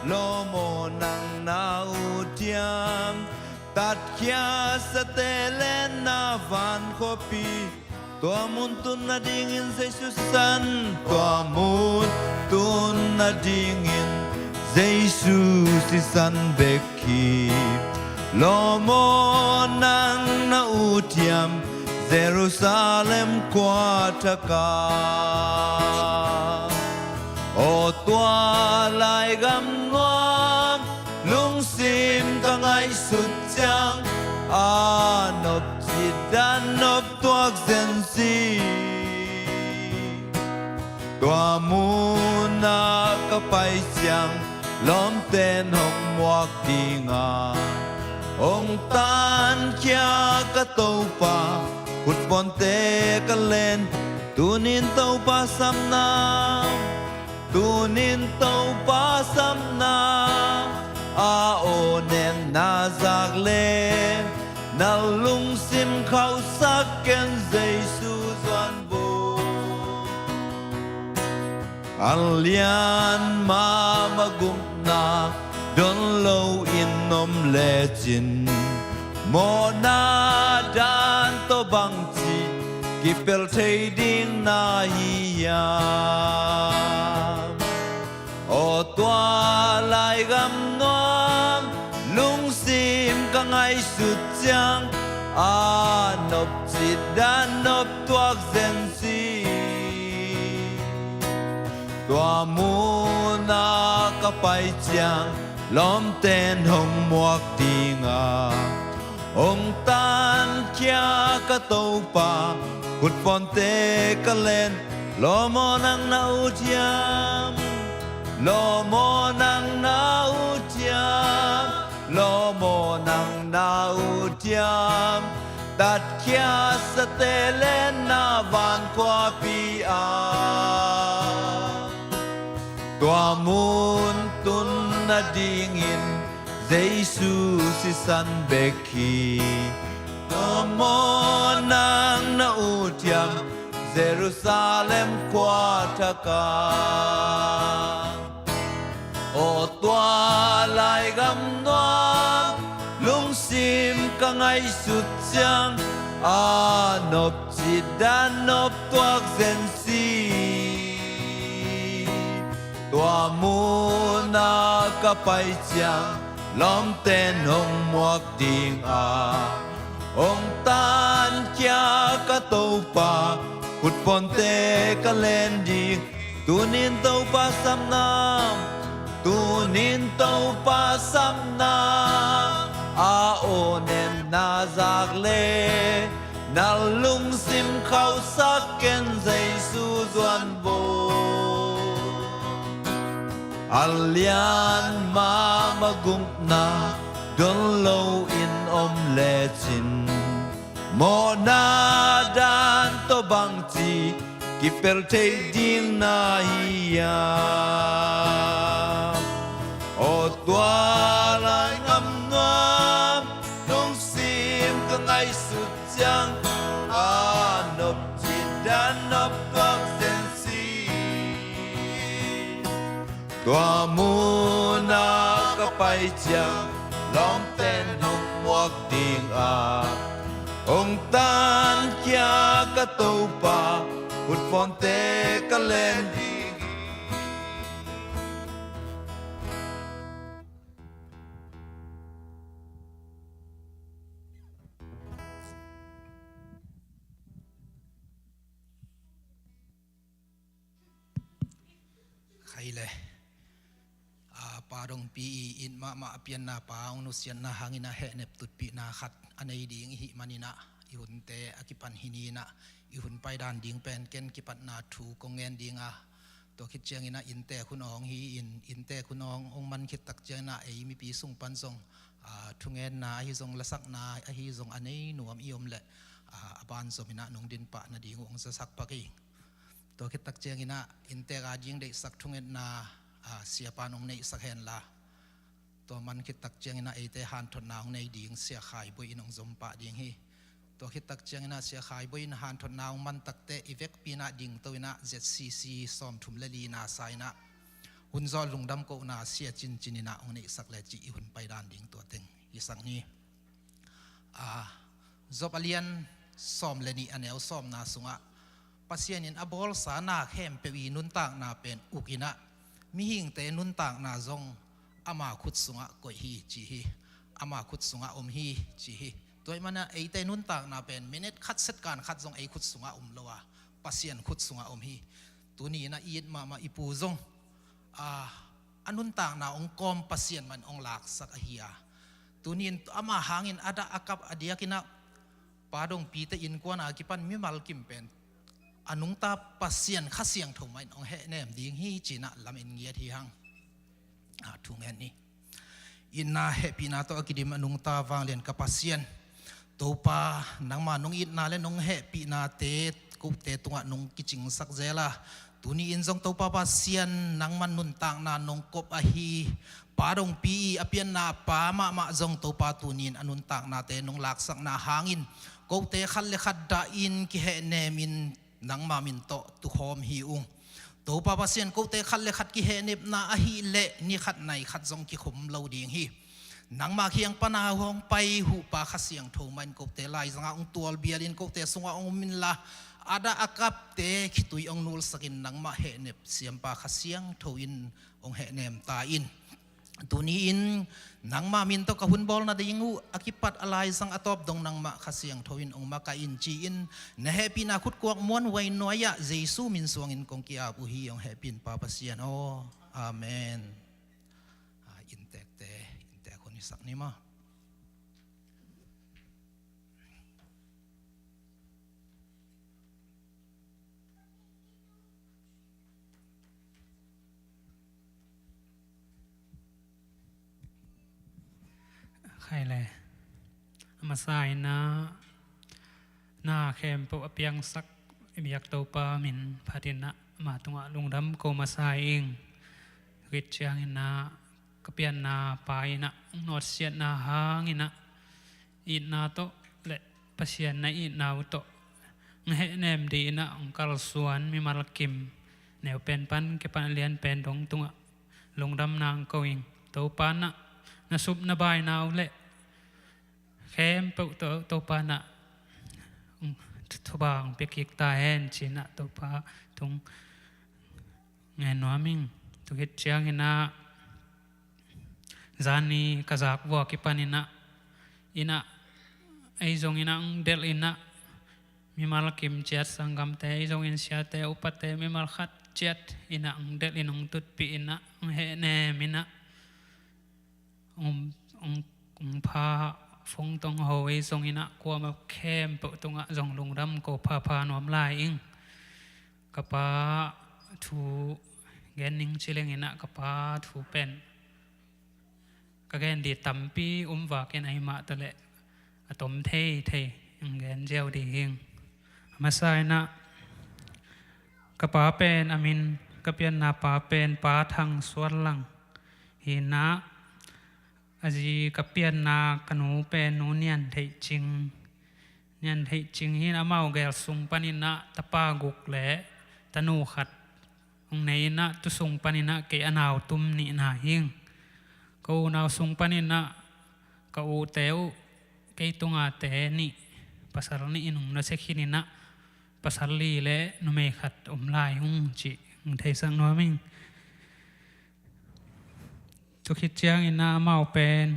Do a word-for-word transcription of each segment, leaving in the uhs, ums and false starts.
Lawm aw nang na ut hiam, tatkhiat sate le na van khuapi. Tua mun tun nadingin Jesu sisan, tua mun tun nadingin Jesu sisan bek hi. Lawm aw nang na ut hiam, Jerusalem khua thak ah. Aw tua lai gam nuam, lungsim ka ngaihsut ciang, a nop cih dan nop tuak zen si. Tua mun ah ka pai ciang, lawmte'n hong muak ding a, hong tankhia ka Topa, khutbawmte ka len. Tunin Topa sapna, tunin Topa sapna, a aw nen na zak le, na lungsim khauhsak ken Jesu zuan buk. A lian mahmah gupna don lo in om lecin, mawhna dan tawh bangci kipel thei ding na hiam? Aw tua lai gam nuam, lungsim ka ngaihsut ciang, a nop cih dan nop tuak zen si. Tua mun ah ka pai ciang, lawmte'n hong muak ding a, hong tankhia ka Topa, khutbawmte ka len. Lawm aw nang na ut hiam, lawm aw nang na ut hiam, lawm aw nang na ut hiam, tatkhiat sate le na van khuapi ah. Tua mun tun nadingin Jesu sisan bek hi. Lawm aw nang na ut hiam, Jerusalem khua thak ah. Aw tua lai gam nuam, lungsim ka ngaihsut ciang, a nop cih dan nop tuak zen si. Tua mun ah ka pai ciang, lawmte'n hong muak ding a, hong tankhia ka Topa, khutbawmte ka len ding. Tunin Topa sapna, tunin Topa sapna, a aw nen na zak le, na lungsim khauhsak ken Jesu zuan buk. A lian mahmah gupna don lo in om lecin, mawhna dan tawh bangci kipel thei ding na hiam? Aw tua lai gam nuam, lungsim ka ngaihsut ciang, a nop cih dan nop tuak zen si. Tua mun ah ka pai ciang, lawmte'n hong muak ding a, hong tankhia ka Topa, khutbawmte ka len ding. Khai le. A, Pa Dongpi i it mahmah a pianna pa hong nusiatna hangin a hehnep tutpihna khat a nei ding i hih manin ah, i hunte a kipan hi ni in ah, i hun paidan ding pen ken kipatna thu kong ngen ding a, tua khit ciangin ah inntek hun awng hi-in, inntek hun awng hong man khit tak ciangin ah ei mipi sung pan zong, a, thungetna ahi zong, lasakna ahi zong a nei nuam i om leh, a, a banzom in ah nong din pah nading uh hong zasak pak hi. Tua khit tak ciangin ah inntek a ding deihsak thungetna, a, siapa'n hong neihsak hen la, tua man khit tak ciangin ah eite hanthotna hong nei ding Sia Khai Boi in hong zom pah ding hi. Tua khit tak ciangin ah Sia Khai Boi in hanthotna hong man tak teh i vekpi in ah dingto in ah Z C C sawmthum le lina sa in ah Hun zawh lungdam kohna sia cincin in ah hong neihsak le cih i hun paidan ding tua teng hisak ni. A, Job a lian sawm le nih a neu sawmna sungah Pasian in a bawlsa na khempeuh i nuntakna pen uk in ah mihingte nuntakna zong ama khut sungah koih hi ci hi. Ama khut sungah om hi ci hi. Tua ahih manin ah eite nuntakna pen minit khat second khat zong ei khut sungah om lo a, Pasian khut sungah om hi. Tuni in ah i it mahmah i pu zong a, a nuntakna hong kawm Pasian mah in hong laksak ahi a, tuni in ama hangin a dah a kap a diakin ah Pa Dongpite innkuan a kipan mimal kim pen a nungta Pasian Kha Siangtho mah in hong hehnem ding hi ci-in ah lamen ngiat hi hang. A, thu ngen ni. Itna hehpihna tawh a kidim a nungta vanglian ka Pasian, Topa, nangma nong itna le nong hehpihnate kote tungah nong kicingsak zel a, tuni in zong Topa Pasian, nangma nuntakna nong kop ahi Pa Dongpi i a pianna pa mahmah zong Topa tuni in a nuntaknate nong laksakna hangin kote khat le khat dah in kihehnem in nangma min tawh tukhawm hi ung. Topa Pasian, kote khat le khat kihehnepna ahih leh ni khat nai khat zong kikhum lo ding hi. Nangma kiang pan a hong pai huhpa Kha Siangtho mah in kote laizangah hong tualbial in kote sungah hong om inla, a dah a kapte khitui hong nulsak in nangmah hehnep siampa Kha Siangtho in hong hehnem ta in. Tuni in nangmah min tawh ka hun bawl nading uh a kipat a laizang a tawp dong nangmah Kha Siangtho in hong makaih in ci-in na hehpihna khutkuak muanhuai nuai-ah Jesu min suangin kong ki-ap uh hi, hong hehpih in Pa Pasian aw. Amen. A, inntekte, inntek hun i sak ni maw. Khai le. A masa in ah na khempeuh a piangsak i biak Topa min phat in ah ama tungah lungdam ko masa ing. Khit ciangin ah ka pianna pa in ah nawtsiatna hangin ah itna tawh le Pasian na itna uh tawh hong hehnem dih in ah hong kalsuan mimal kim, neu pen pan kipan a lian pen dong tungah lungdam nang ko ing. Topa in ah na sup na baina uh le khempeuh tawh Topa in ah hong thu-, thupha hong pia kik ta hen ci-in ah Topa tung ngen nuam ing. Tu khit ciangin ah zani ka zak vua kipan in ah, in ah ei zong in ah hong delh in ah mimal kim ciat sanggamte, ei zong in siate upate mimal khat ciat in ah hong delh in hong tutpih in ah hong hehnem in ah hong, hong, hong pha phone tawh hong ho ei zong in ah kuamah khempeuh tungah zong lungdam ko phapha nuam lai ing. Ka pa thu gen ning ci leng in ah ka pa thu pen ka gen dih tampi um vak in ahih mah taleh a tom thei thei hong gen ziau dih hing. A masa in ah ka pa pen a min ka pianna pa pen Pa Thang Suan Lang hi in ah, a zi ka pianna ka nu pen Nu Nian Theih Cing, Nian Theih Cing hi in ah amau gel sung pan in ah tapa guk le tanu khat hong nei in ah tu sung pan in ah kei a nau tum nihna hing. Ka unau sung pan in ah ka ute uh kei tungate nih, pasal nih in hong nusia khin in ah pasal li le numei khat om lai ung cih hong theisak nuam ing. Tu khit ciangin ah amau pen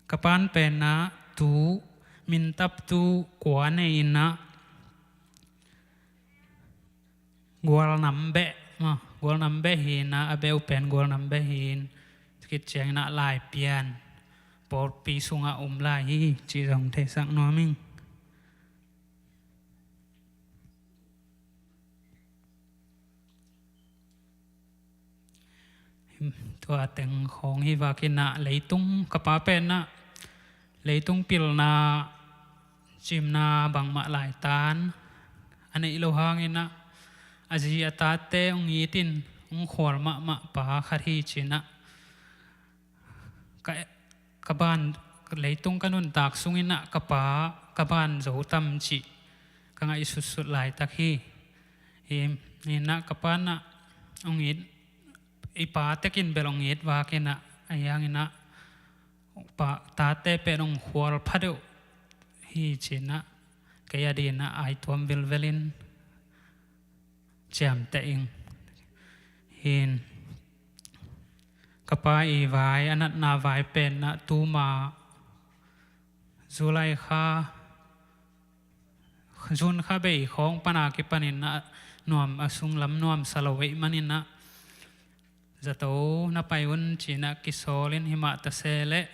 ka pa in pen ah tu mintap tu kua nei in ah Gualnam beh maw, Gualnam beh hi in ah a beh uh pen Gualnam beh hi in, tu khit ciangin ah Laipian pawlpi sungah om lai hi cih zong theisak nuam ing. Tua teng khawng hi vak in ah leitung ka pa pen ah leitung pilna cimna bangmah laitan a neih lo hangin ah a zi a tate hong it in hong khual mahmah pa khat hi ci in ah ka, ka ban, leitung ka nuntak sungin ah ka pa ka ban zo tam cih ka ngaihsutsut laitak hi. Hi in ah ka pa in ah hong it, i pa tekin bel hong it vak inah, ahi hang inah pa tate pen hong khual pha deuh hi ci inah, kei a ding inah ai tuam vilvel in ciamteh ing. Hi in ka pa i vai, a natna vai pen inah tuma July kha, June kha bei khawng pan a kipan inah nuam, a sunglam nuamsa lo ahih man inah zato na pai un ci inah kisawl in, hi mah ta se leh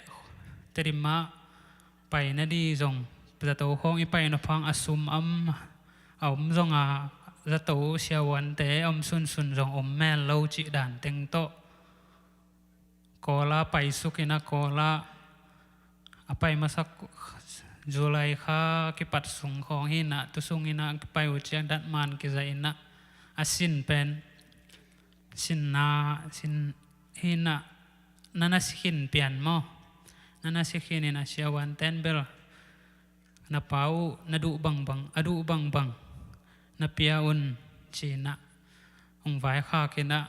Tedim ah pai na ding zong, zato khawng i pai nop hang a sum om, a om zong a, zato siavuante a om sunsun zong om mel lo cih dan teng tawh Kawl ah paisuk inah Kawl ah a pai masak July kha kipat sung khawng hi inah, tu sung inah kipai uh ciang datman kiza inah, a sin pen sinna sin hi inah, na na si khin pian maw? Na na si khin inah siavuanten bel na pa uh na duh bangbang, a duh bangbang na pia un ci inah hong vaikhak inah,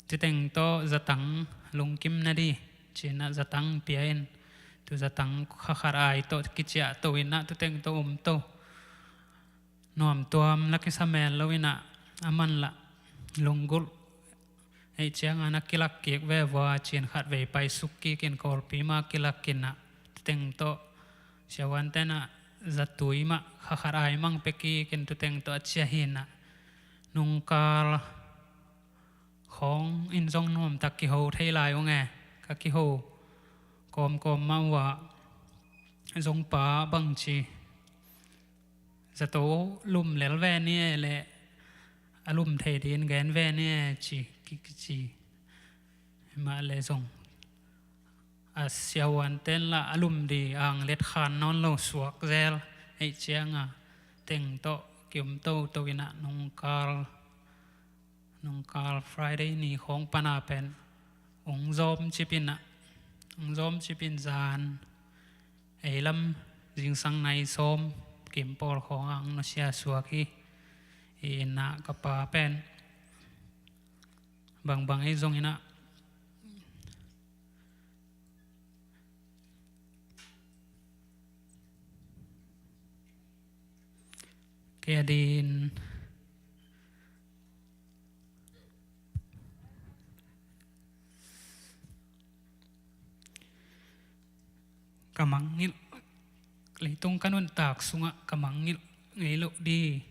tu teng tawh zatang lungkim na ding ci inah zatang pia in, tu zatang kha khat ai tawh kiciahto inah tu teng tawh omto. Nuamtuam la kisa mel lo inah, a man lah lunggulh ahih ciang a na kilak kik ve vua ci in khatvei paisuk kik in Kawlpi mah kilak inah, tu teng tawh siavuante inah zatui mah kha khat ai mang pia kik in tu teng tawh a ciah hi inah, nungkal khawng in zong nuamtak kiho thei lai ung e. Ka kiho kawmkawm mah uh ah zong pa bangci zato lum lel ve ni e leh a lum thei ding gen ve ni e ci, ki, kici. Hi mah leh zong a siavuanten lah a lum ding ang let khan nawn lo suak zel ahih ciang a teng tawh ki-om toto inah nungkal, nungkal Friday ni khawng pan a pen hong zawm cip inah, hong zawm cip in zan ei lam zingsang nai sawm kim pawl khawng ah hong nusia suak hi. Hi inah ka pa pen bangbang ei zong inah kei a ding ka mangngilh, leitung ka nuntak sungah ka mangngilh ngei loh ding,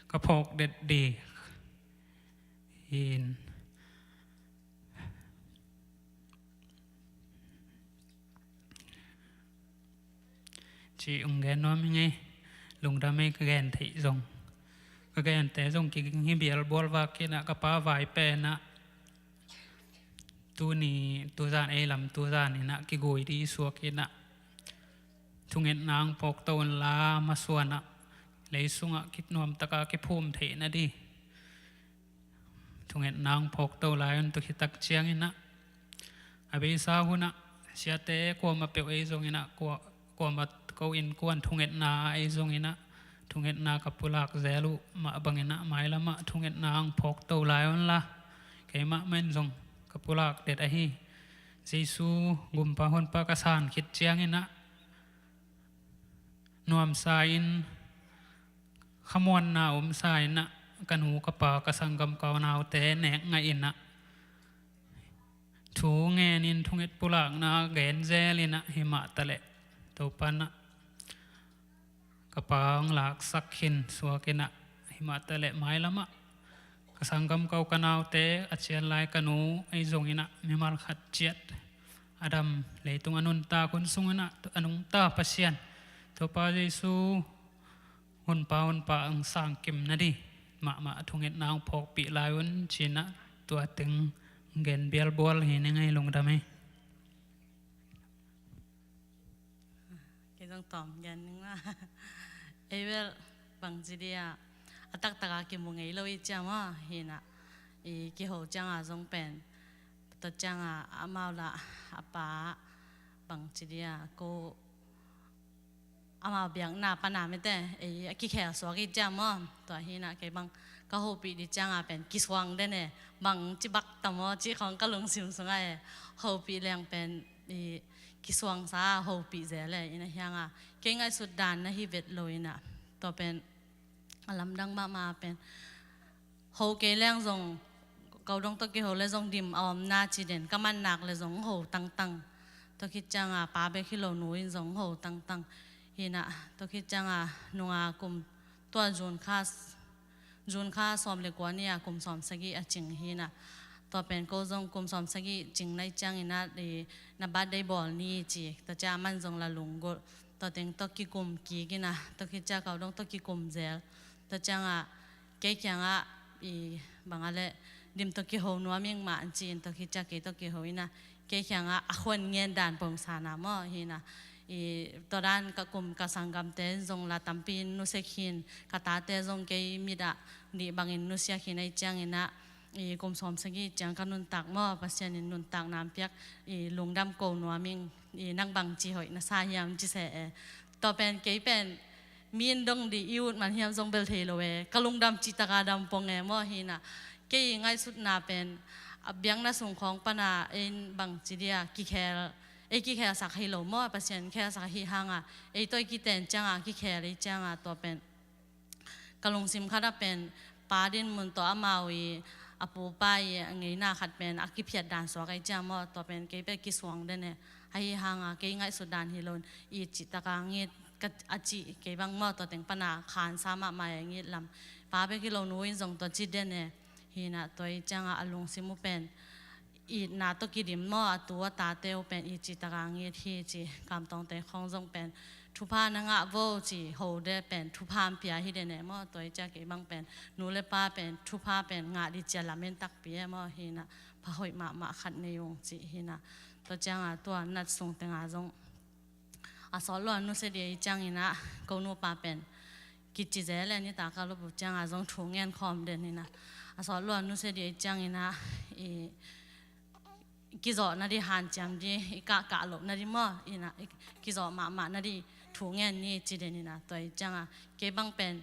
ka phawk det ding hi in. Ci hong gen nuam hi ing ei, lungdam ei, ka gen theih zong, ka gente zong kiging hi bialbual vak inah, ka pa vai pen ah tuni tuzan ei lam tuzan inah kigui ding suak inah, thungetna hong phawkto un la, masuan ah lei sungah kinuamtak a kiphum theih na ding thungetna hong phawkto lai un. Tu khit tak ciang inah a beisa hun ah siate kuamah peuh ei zong inah, kua, kuamah ko innkuan thungetna ei zong inah, thungetna ka pulak zel uh mah bang inah mailam ah thungetna hong phawkto lai un la, keimah mah in zong ka pulak det ahi. Jesu gumpa honpa ka san khit ciang inah nuamsa in, khamuanna omsa inah, ka nu ka pa ka sanggam ka unaute nek ngaih inah, thu ngen in thunget pulakna gen zel inah, hi mah ta leh Topa in ah ka pa hong laksak khin suak inah, hi mah ta leh mailam ah ka sanggam ka u ka naute, a cian lai ka nu ei zong inah, mimal khat ciat a dam, leitung a nuntak hun sung inah a nungta Pasian Topa Jesu honpa, honpa hong sangkim na ding mahmah thungetna hong phawkpih lai un ci inah, tua teng gen bialbual hi ning ei, lungdam ei. Kei zong tawm gen ning maw. Ei bel bangci ding a, a taktak a kimu ngei lo i ciam aw, hi inah, i kiho ciang a zong pen, tua ciang a amau lah a pa bangci ding a, ko amau biakna pan a mite, ei a kikhel suak i ciam aw, tua hi inah kei bang ka hopih dih ciangah pen kisuang den e, bang ci bak tam aw cih khawng ka lungsim sungah e, hopih leng pen i kisuangsa a hopih zel e, ina hiangah kei ngaihsut dan na hi vet lo ina, tua pen a lamdang mahmah pen ho kei leng zong, ko dong tawh kiho le zong dim a omna ci den, ka man nak le zong ho tangtang. Tua khit ciangah pa bek hi lo nu in zong ho tangtang. Hina, tua khit ciangah nunga kum tua June kha, June kha sawm le kua ni a kum sawm sagih a cing hina. Tua pen ko zong kum sawm sagih cing nai ciangin a, i, na birthday bawl ni ci. Tua ciang a man zong la lunggulh. Tua teng tawh kikum kik ina, tua khit ciang ko dong tawh kikum zel. Tua ciangah kei kiangah i bang a le dim tawh kiho nuam ing mah an ci-in tua khit ciang kei tawh kiho ina, kei kiangah a khuan ngen dan pongsa na maw hina. I tua dan ka kum ka sanggamte zong la tampi in nusia khin, ka tate zong kei mit ah nih bangin nusia khin ahi ciangin ah, i kum sawm sagih ciang ka nuntak maw, Pasian in nuntak nam piak, i lungdam ko nuam ing, i nang bang ci hoih na sa hiam ci seh e. Tua pen kei pen mi in dong dih i ut man hiam zong bel thei lo e, ka lungdam cih taka dam pong e maw hina. Kei i ngaihsutna pen a biakna sung khawng pana ei bang ci dia kikhel, ei kikhelsak hi lo maw, Pasian khelsak hi hanga ei tawh i kiten cianga kikhel ei cianga tua pen ka lungsim khat ah pen pa din mun tawh amau i a pupa i a ngeina khat pen a kiphiat dan suak ei ciang maw, tua pen kei pen kisuang den e. Ahi hanga kei ngaihsut dan hi lo in i cih taka ngit ka, a cih kei bang maw, tua teng pana khansa mahmah e ngit lam. Pa bek hi lo nu in zong tua ci den e. Hina tua i cianga a lungsim uh pen itna tawh kidim maw, a tu a tate uh pen i cih taka ngit hi ci, kamtawngte khawng zong pen thupha na ngah vo ci, ho de pen thupha an pia hi den e maw, tua i ciang kei bang pen nu le pa pen thupha pen ngah dih cia lamen takpi e maw, hina pha hoih mahmah khat nei ung ci hina. Tua cianga tua nat sung tenga zong a sawt lua nusia dih ei ciangin ah ko nupa pen kici zel e, nita ka lup uh cianga zong thu ngen khawm den hina. A sawt lua nusia dih ei ciangin ah i kizawh na dih hanciam dih, i kahkah loh na dih maw, ina i kizawh mahmah na dih thu ngen ni ci den ina, tua i cianga kei bang pen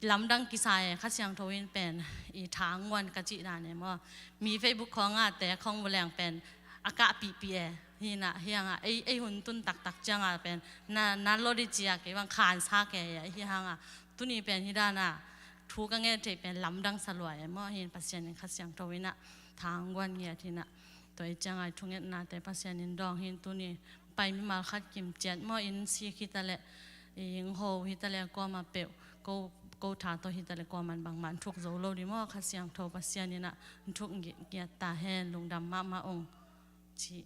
lamdang kisa e, Kha Siangtho in pen i tha nguan ka cih dan e maw. Mi Facebook khawngah te khawng vuleng pen a kah pihpih e. Hina hianga ei, ei hun tun taktak cianga pen na, na lo dih cia kei bang khansa ke e. Hi hanga tuni pen hi dana thu ka ngen theih pen lamdang sa lua e maw. Hin Pasian in Kha Siangtho ina tha nguan ngiat hina. Tua i cianga i thungetnate Pasian in dawng hin tuni pai mimal khat kimciat maw, in sik hitaleh, i ing ho hitaleh, kuama peuh ko, ko tha tawh hitaleh kuaman bangmah nthuk zo lo dih maw, Kha Siangtho Pasian in ah nthuk ngiat, ngiat ta hen, lungdam mahmah ung ci.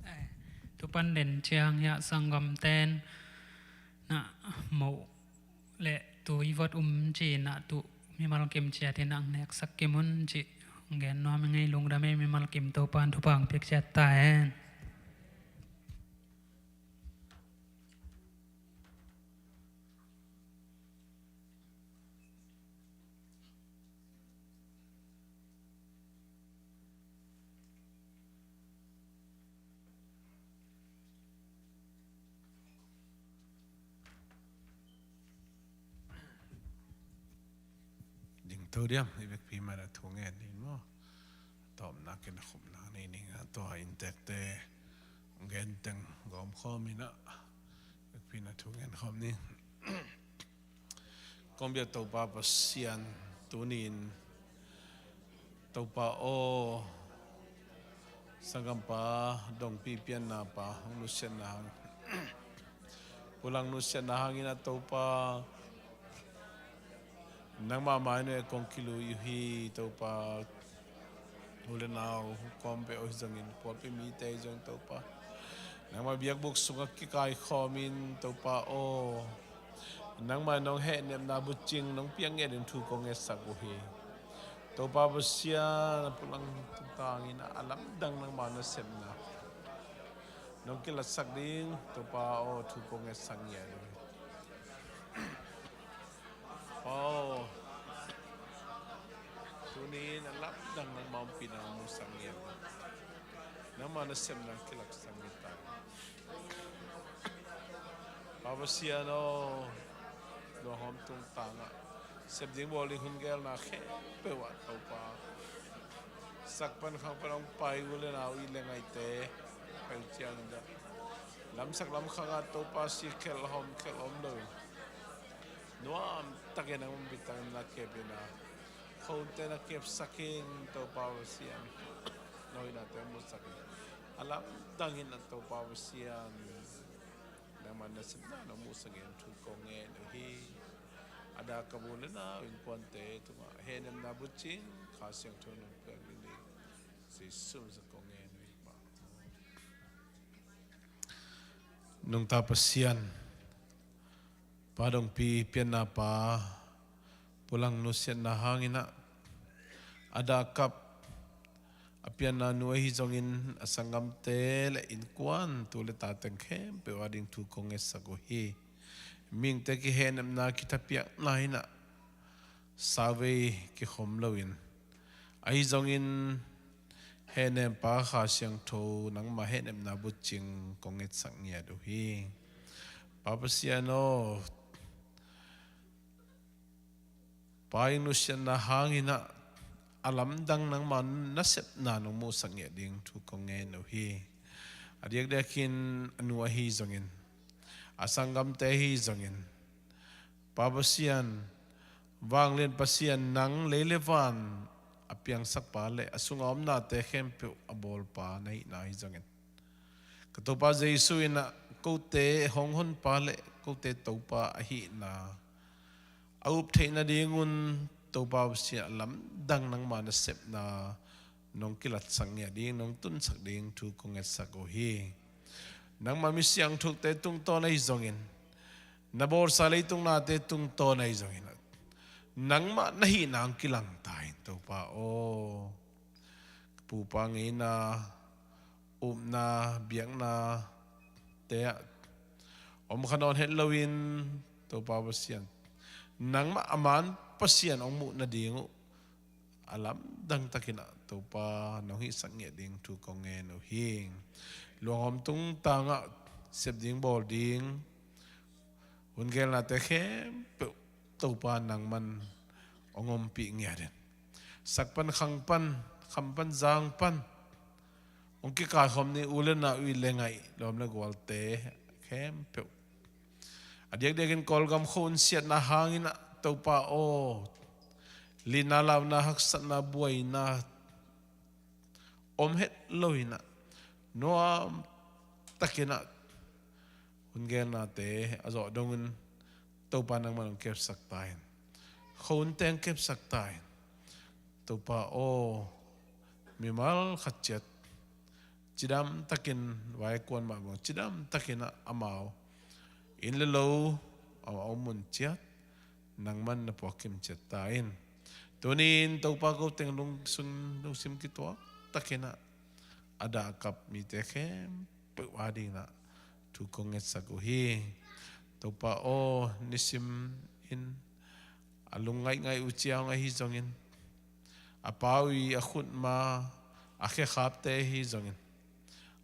Eh, tu pan den ciang hiah sanggamten na moh le tui vot um ci na tu mimal kim ciat hi na ang neksak kim un ci. Gen nuam i ngei, lungdam ei, mimal kim Topan thupha ang piak ciat ta hen. Dingto diam, i vekpi mah a thu ngen ding maw. Tawpna kin a khupna nei ning a, tua inntekte gen teng gawm khawm in a, vekpi na thu ngen khawm ning. Kong biak Topa Pasian, tuni-in Topa aw, sanggampa dongpi pianna pa hong nusiatna hang, pulang nusiatna hangin a Topa, nangmah mai nuai kong kilui uh hi Topa. U le nau kawm peuh ahi zongin, pawlpi mite ahi zongin Topa, nangmah biakbuk sungah kikaikhawmin Topa aw, nangmah nong hehnepna bucing nong piak ngiat in thu kong ngetsak uh hi. Topa Pasian, a pulang tungtangin a lamdang nangmah nasepna nong kilatsak ding Topa aw, thu kong ngetsak ngiat uh hi. Pa aw, tuni-in a lamdang nangmah ompihna musak ngiat, nangmah nasepna kilaksak ngiat ta. Pa Pasian aw, Luanghawm tungtangah sep ding bawl ding hun gelna khempeuh ah Topa, sak pan khang pan hong pai u le nau i le ngaite, pai ciangin dah lamsak lamkhangah Topa si khelh hawm khelh om loin nuam takin a hong bitangin na kep in a, khonte na kepsak in Topa Pasian, na hoihnate musak in a, lamdangin a Topa Pasian, nangmah nasepna nong muhsak in thu kong ngen uh hi. A dah ka bu le nau innkuante tungah hehnepna bucing Kha Siangtho nong piak ding hi. Jesu min tawh kong ngen uh hi. Nungta Pasian, Pa dongpi pianna pa, pulang nusiatna hangin ah, a dah kap a pianna nu ahi zongin a sanggamte le innkuan tu le ta teng khempeuh a ding thu kong ngetsak uh hi. Mihingte kihehnepna kithapiakna in ah, sauvei kikhom loin, ahi zongin hehnem pa Kha Siangtho nangmah hehnepna bucing kong ngetsak ngiat uh hi. Pa Pasian aw, Pa ii nusiatna hangin ah, a lamdang nangmah nasepna nong muhsak ngiat ding thu kong ngen uh hi. A diakdiakin a nu ahi zongin, a sanggamte ahi zongin, Pa Pasian, vanglian Pasian, nang lei le van a piangsak pa le a sunga om nate khempeuh a bawl pa na hihna ahi zongin, ka Topa Jesu in ah kote hong hon pa le kote Topa ahihna a up theih nadingun, Topa Pasian, a lamdang nangmah nasepna nong kilatsak ngiat ding, nong tunsak ding thu kong ngetsak uh hi. Nangmah mi siangthokte tungtawn ahi zongin, na bawlsa leitung nate tungtawn ahi zongin, nangmah na hihna hong kilang ta in, Topa aw. Ka pu pa ngeina, upna, biakna te ah om kha nawn het loin, Topa Pasian, nangmah a man Pasian hong muh nading uh a lamdang takin ah, Topa, nong hihsak ngiat ding thu kong ngen uh hi. Luanghawm tungtangah sep ding bawl ding hun gelnate khempeuh, Topa, nangman hong ompih ngiat in, sak pan khang pan, kham pan zang pan hong kikaikhawm ni u le nau, i le ngaih, lawm le gualte khempeuh, a diakdiakin Kawlgam khua hun siatna hangin ah, Topa aw, lina launa, haksatna, buaina om het loin ah, nuam takin ah hun gelnate a zawh dongin, Topa, nangman hong kepsak ta in. Khua hunte hong kepsak ta in. Topa aw, mimal khat ciat cidam takin, vaikuan mah bang cidam takin ah amau inn le lo, amau mun ciat nangman na puakkim ciat ta in. Tuni-in, Topa, ko teng lungsim, lungsim kituak takin ah, a dah a kap mite khempeuh a dingin ah thu kong ngetsak uh hi. Topa aw, nisim in a lung ngaihngaih uh ciang ahi zongin, a pau ii a khutma, a khekhapte ahi zongin,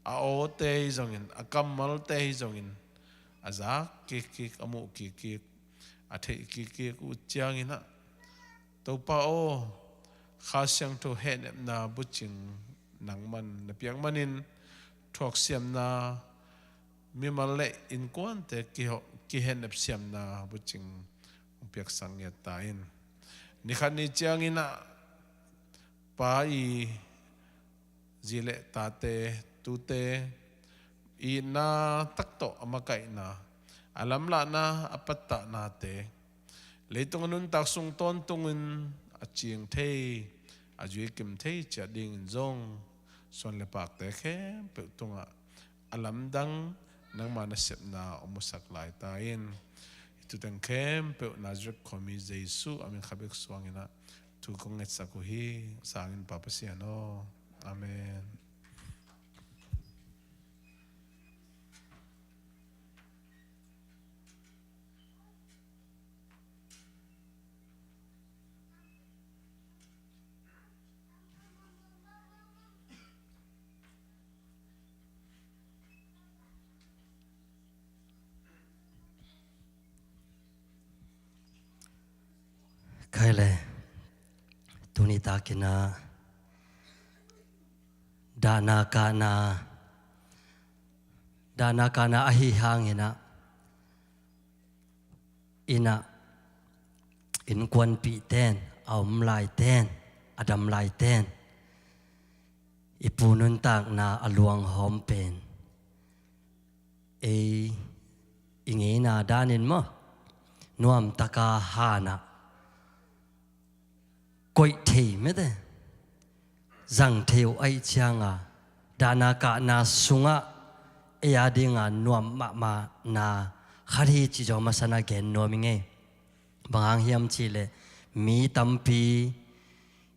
a awte ahi zongin, a kammalte ahi zongin, a zak kikkik, a muh kikkik, a theih kikkik uh ciangin ah, Topa aw, Kha Siangtho hehnepna bucing nangman na piak manin, thuaksiamna, mimal le innkuante kiho-, kihehnep siamna bucing hong piaksak ngiat ta in. Ni khat ni ciangin ah, pa ii zi le tate, tute, itna tak tawh a makaihna, a lamlahna, a pattahnate, leitung a nuntak sung tawntungin a cing thei, a zuikim thei ciat dingin zong, suan le pakte khempeuh tungah a lamdang nangma nasepna hong musak lai ta in. Hih thuteng khempeuh Nazareth khuami Jesu a min khat bek suangin ah thu kong ngetsak uh hi. Sangin Pa Pasian aw. Amen. Hai le, tuni takin ah dahna kahna, dahna kahna ahi hangin ah, inn ah innkuanpihten, a om laiten, a dam laiten, i pu nuntakna a luanghawm pen ei i ngeina danin maw, nuamtaka hanah koih thei mete, zang thei uh ahih cianga, dahna kahna sungah ei a dinga nuam mahmahna khat hi cih zong a masa-in ah gen nuam ing ei. Bang hang hiam cihleh, mi tampi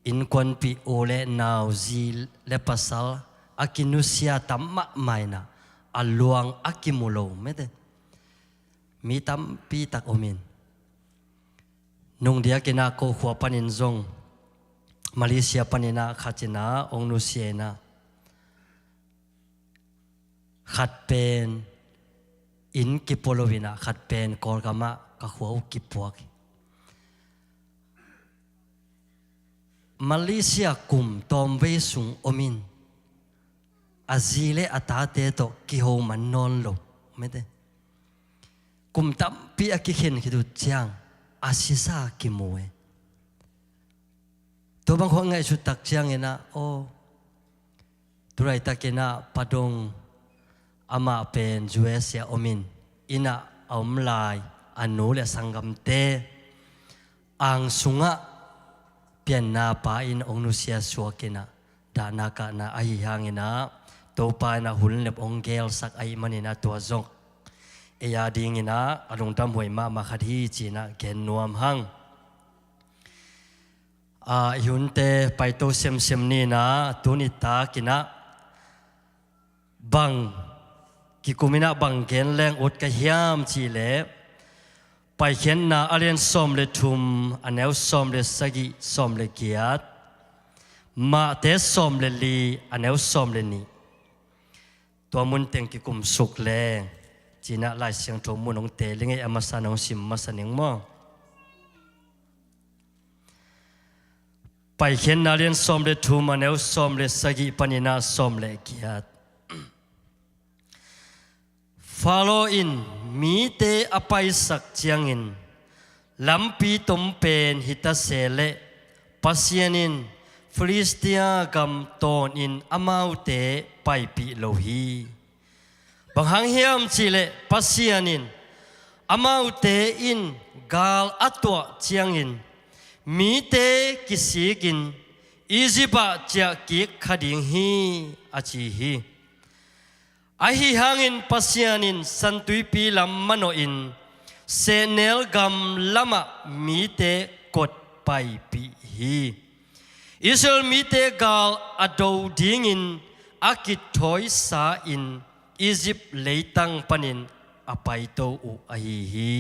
innkuanpih, u le nau, zi le pasal a kinusia tam mahmah in ah, a luang a kimu lo mete mi tampi tak om in. Nungdiakin ah ko khua panin zong, Malaysia panin ah khat in ah hong nusia in ah, khat pen inn kipua lo in ah, khat pen Kawlgam ah ka khua uh kipuak hi. Malaysia kum tawmvei sung om in, a zi le a tate tawh kiho man nawn lo mete, kum tampi a kikhen khit uh ciang a sisa kimu e. Tua bang khawng ngaihsut tak ciangin ah, aw, tu laitakin ah Pa Dong, amah pen U S A om in, inn ah a om lai a nu le a sanggamte ang sungah pianna pa in hong nusia suak in ah, dahna kahna ahi hangin ah, Topa in ah hun le hong gelsak ahih manin ah, tua zong ei a dingin ah a lungdamhuai mahmah khat hi ci-in ah gen nuam hang. A, i hunte paito semsem ni in ah, tuni takin ah bang kikum in ah bang gen leng ut ka hiam cihleh, Paikhiatna a lian sawm le thum, a neu sawm le sagih, sawm le giat, Mahte sawm le li, a neu sawm le nih. Tua mun teng kikum suk leng ci-in ah Lai Siangtho mun hong teel ing ei, a masa-in hong sim masa ning maw. Paikhiatna lian sawm le thum, a neu sawm le sagih panin ah sawm le giat. Faro in mite a paisak ciangin, lampi tom pen hi ta se leh, Pasian in Filistia gam tawnin amaute paipih lo hi. Bang hang hiam cihleh, Pasian in amaute in gal a tuah ciangin mite kisikin Egypt ah ciahkik kha ding hi, a ci hi. Ahi hangin Pasian in Santuipi lam manawhin sehnel gam lamah mite kot paipih hi. Israel mite gal a do dingin a kithawisa in Egypt leitang panin a paito uh ahi hi.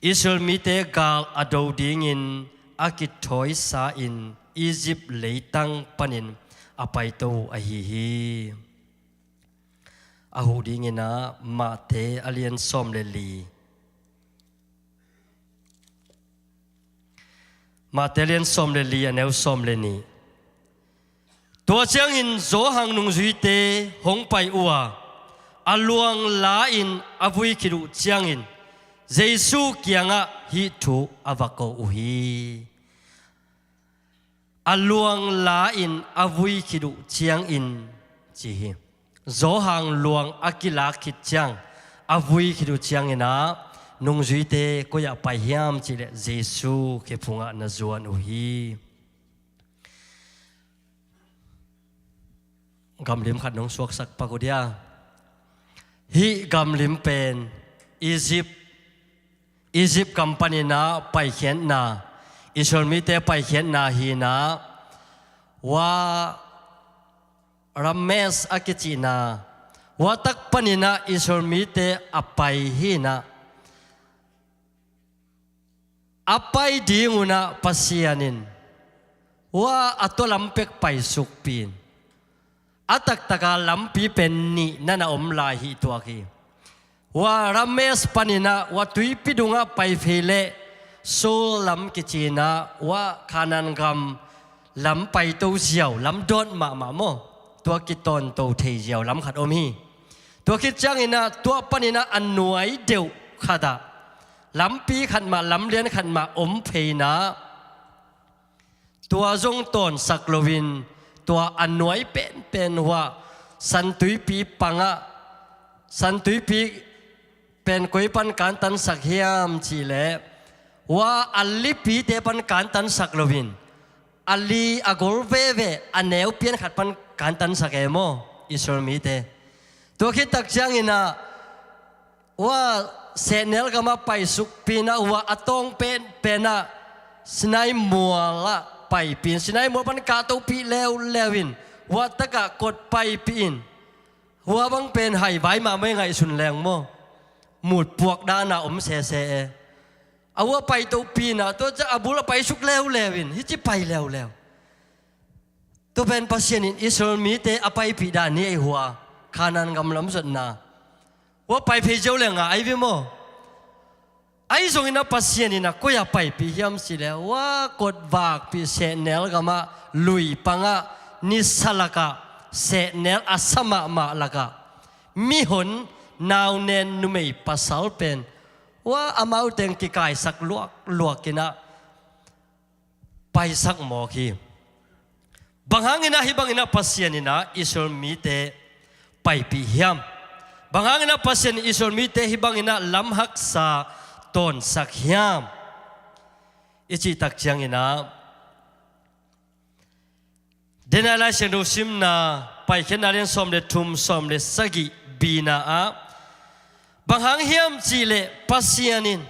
Israel mite gal a do dingin a kithawisa in Egypt leitang panin a paito uh ahi hi. A huh dingin ah Mahte a lian sawm le li. Mahte a lian sawm le li, a neu sawm le nih. Tua ciangin Johan nungzuite hong pai uh a, a luang la-in a vui khit uh ciangin Jesu kiangah hih thu a va ko uh hi. A luang la-in a vui khit uh ciangin ci hi. Johan luang a kilak khit ciang a vui khit uh ciangin ah nungzuite koi-ah pai hiam cihleh Jesu khephungah na zuan uh hi. Gamlim khat nong suaksak pak uh dia. Hih gamlim pen Egypt, Egypt gam panin ah paikhiatna, Israel mite paikhiatna hi-in ah, hua Rameses a kicihna, hua tak panin ah Israel mite a pai hi-in ah, a pai ding un ah Pasian in hua a tua lam pek paisukpi-in, a taktaka lampi pen nih na na om lai hi tuak hi. Hua Rameses panin ah hua tuipi dungah pai phei leh Seoul lam kici-in ah, ua Kanaan gam lam paito ziau, lam dawt mahmah maw, tua kitawnto thei ziau lam khat om hi. Tua khit ciangin ah, tua panin ah a nuai deuh khat ah lampi khat mah, lamlian khat mah om phei-in ah, tua zong tawnsak loin, tua a nuai penpen hua San Tuipi pangah, San Tuipi pen koi pan kantansak hiam cih leh, hua a lipite pan kantansak loin, a li a gol veve a neu pian khat pan kantansak e maw, Israel mite. Tua khit tak ciangin ah, hua sehnel gamah paisukpih-in ah, hua a tawng penpen ah Sinai mualah paipih-in, Sinai mual pan kahtopih leuleu in, hua takah kot paipih in, hua bang pen haivai mahmah e, ngaihsun leng maw, mutpuak dan a om sese e. A hua paitopih-in ah, tua ciang a bul a paisuk leuleu in, hih ci pai leuleu. Tua pen Pasian in Israel mite a paipih dan hi ei, hua Kanaan gam lam zotna. Hua pai phei ziau leng a, ei ve maw. Ahi zongin ah Pasian in ah koi-ah paipih hiam cih leh, hua kot vakpih sehnel gamah, lui pangah, nisa lakah, sehnel a sa mahmah lakah, mihon, naunen, numei, pasal pen, hua amau teng kikaisak luakluak in ah paisak mawk hi. Bang hangin ah hih bangin ah Pasian in ah Israel mite paipih hiam? Bang hangin ah Pasian in Israel mite hih bangin ah lam haksa tawnsak hiam? I cih tak ciangin ah, Daniel Lai Siangtho simna, Paikhiatna lian sawm le thum, sawm le sagih, B-na ah, bang hang hiam cih leh Pasian in,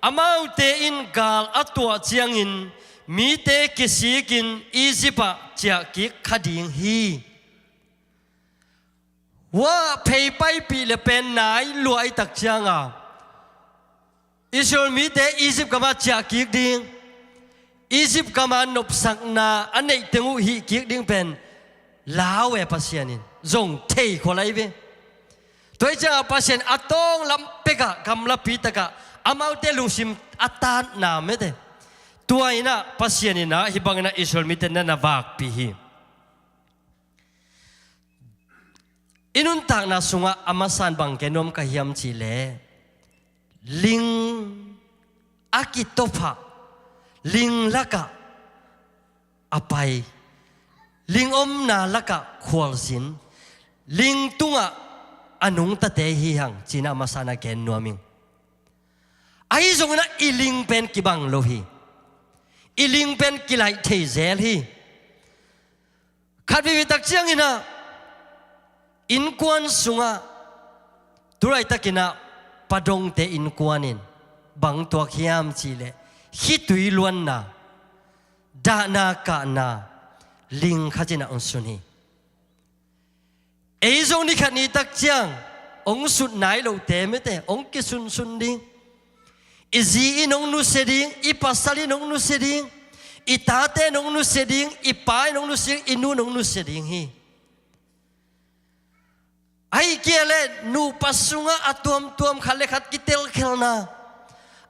amaute in gal a tuah ciangin mite kisikin Egypt ah ciahkik kha ding hi. Hua phei paipih le pen nai lua ahih tak ciangin, Israel mite Egypt gamah ciahkik ding, Egypt gamah nopsakna a neih teng uh hihkik ding pen lau e Pasian in, zong thei khol ahi ve. Tua ahih ciangin Pasian a tawng lam pekah, gamlapi takah amaute lungsim a tatna mete. Tua in ah Pasian in ah hih bangin ah Israel mite na na vakpih hi. I nuntakna sungah a masa-in bang gen nuam ka hiam cih leh, ling a kitopah, ling lakah a pai, ling omna lakah khualzin, ling tungah a nungtate hi hang, ci-in ah a masa-in ah gen nuam ing. Ahi zongin ah i ling pen kibang lo hi. I ling pen kilaih thei zel hi. Khat veivei tak ciangin ah, innkuan sungah, tu laitakin ah, Pa Dongte innkuan in bang tuak hiam cih leh, khitui luanna, dahna kahna, ling khat in ah hong sun hi. Ei zong ni khat ni tak ciang hong sut nai lote mete, hong kisunsun ding. I zi in hong nusia ding, i pasal in hong nusia ding, i tate in hong nusia ding, i pa in hong nusia ding, i nu in hong nusia ding hi. Ahih kei leh nupa sungah a tuamtuam, khat le khat kitelkhelna,